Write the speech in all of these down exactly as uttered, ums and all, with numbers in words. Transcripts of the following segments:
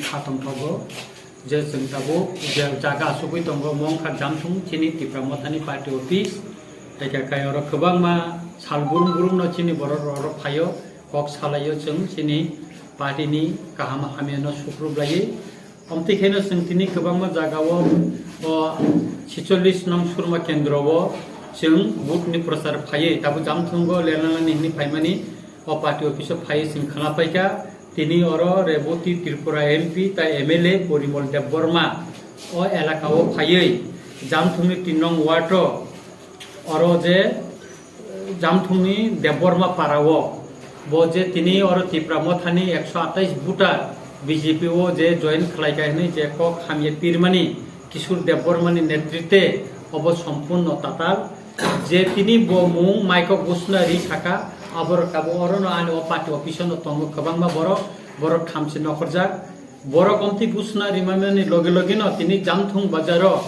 Khatongthogo je chwng tabuk je jaga asugwi tongo, omo wngkha Jamthung chini Tipra Mothani party office. Tei khe kai oro kwbangma sal burum burumno chini borok rok oro phaio, kok salaio chwng chini party ni kaham hamyano sukrup laiwi. Omtwi kheno chwng tini kwbangma jagao o sicholish nong Surma Kendro o chwng vote ni prochar phaiwi tabuk Jamthungo lenanani hwnwi phaimani o party office o phaiwi chwng khwna paikha. Tini oro Reboti Tripura M P tai M L A Porimol Debbarma o elaka o phaiwi Jamthungni tin nong ward o oro je Jamthungni Debbarma para o bo je tini oro Tipra Mothani ekso atais voter B J P o je join khlaikha hwnwi je kok hamya pirmani Kishore Debbarmani netritwe obo sompurno tatal. Je tini bo mung maiko gusna ri saka, aborok tabuk orono ani o party office no tongo kwbangma borok, borok thamchi nokhorjak. Borok omtwi gusna rimani loge loge no tini Jamthung bazaro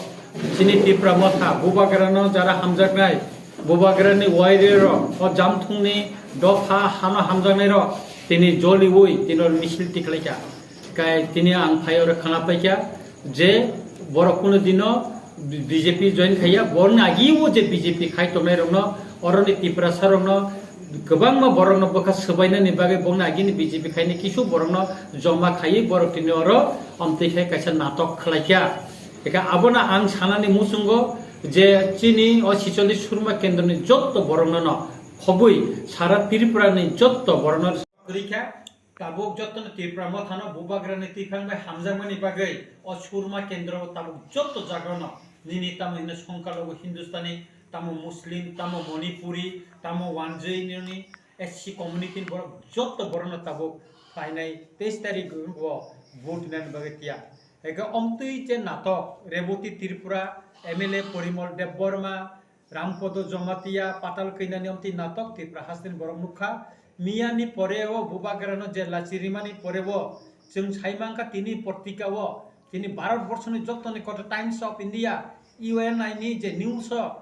chini Tipra Motha Bubagrano jara hamjaknai, Bubagrani wairerok o Jamthungni dopha hano hamjaknairok tini joliwi tini misil tikhlaikha. Kai tini ang phai oro khwna paikha je borok kuno dino B J P join khaiya, borokni agi o je B J P khai tongnai rokno, oroni Tiprasa rokno, kwbangma borokno bwkha swbainani bagwi bongni agini B J P khaini kisu borokno joma khaiwi borok tini oro omtwi khai kaisa natok khlaikha. Eka abono ang sanani muchungo je chini o sicholish Surma kendroni jotto borokno no khobwi sara Tripura ni jotto borokno kwrwi kha. Tabuk jotono Tipra Mothano Bubagrani twiphang bai hamjakmani bagwi o Surma kendro tabuk jotto jagano nini tamo hino songkalogo Hindustani, tamo Muslim, tamo Manipuri, tamo Wanjwi nini S C community ni borok jotto borokno tabuk phainai teis tarik o vote nani bagwi tiya. Eke omtwi je natok Reboti Tripura, M L A Porimol Debbarma, Rampodo Jomatia, Patal Keinani omtwi natok Tripura hasteni borok nukha. Miyani pore o Bubagrano je lachirimani pore o chwng saimangkha tini portika o, tini Bharat borshoni jottoni koto Times of India, U N I ni je news o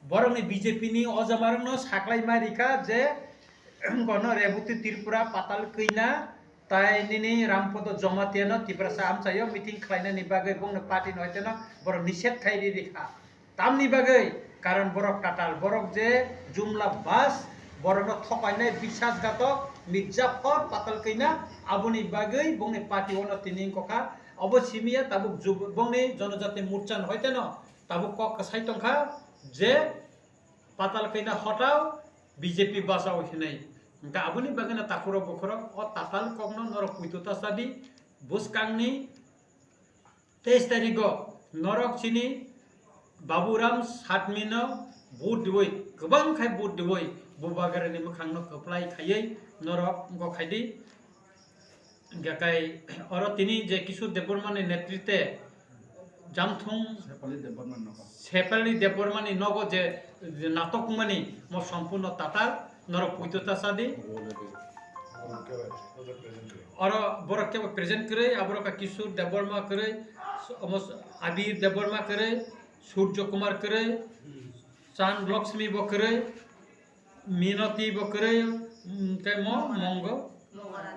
borokni B J P ni ojamarokno saklai ma rikha je bono Reboti Tripura, Patal Keina, tai nini Rampodo Jomatia no Tiprasa amchaio meeting khlainani bagwi bongni party no hoiteno borok nised khai ri rikha. Tamni bagwi, karon borok tatal, borok je jumla bas, borokno thokainai bisasgatok Mirzaphor Patal Keina, aboni bagwi bongni party ono tini wngkha. Obo simiya tabuk jub-, bongni Jonojati Morcha no hoiteno tabuk kok kwsai tongkha je Patal Keina hotao, B J P bachao hinwi. Hwnkhe aboni bagwino takhurok bukhurok o tatal kokno norok puito ta chadi, bwskangni teis tarigo norok chini Baburam Satmino vote diwi, kwbang khai vote diwi, Bubagrani mwkhangno kwplai khaiwi norok wngkha khaidi. Hingkhe kai oro tini je Kishore Debbarmani netritwe Jamthung Sepali Debbarma nogo. Sepali Debbarmani nogo je, je natok wngmani mo sompurno tatal norok puito ta chadi. Oro borok kebo present kwrwi, aborok kha Kishore Debbarma kwrwi, omo Abir Debbarma kwrwi, Surjo Kumar kwrwi, Chan Lakshmi bo kwrwi, Minoti bo kwrwi, mm, tei mo Mongo,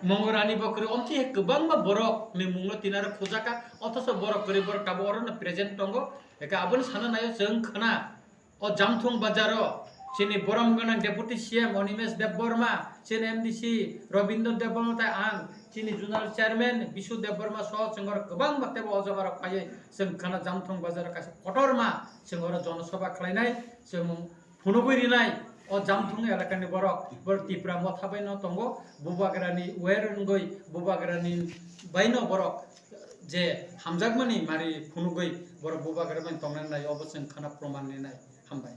Mongorani bo kwrwi. Omtwi hai kwbangma borok ni mungno tinaro khujaka, othoso borok kwrwi borok tabuk orono present tongo. Eka aboni sana nayo chwng khna o Jamthung bazaro chini borom gwnang Deputy C M Animesh Debbarma, chini M D C Rabindra Debbarma tei ang chini Zonal Chairman Bishu Debbarma soho chwng oro kwbangma teibo o jaga rok phaiwi chwng khna Jamthung bazaro kaisa kotorma chwng oro jonosobha khlainai chwng phunugwi rinai o Jamthung elakani borok, borok Tipra Motha baino tongo, Bubagrani wer wngwi, Bubagrani baino borok je hamjakmani mari phunugwi borok Bubagra bai tongnani nai, obo chwng khna proman rinai. Hambai.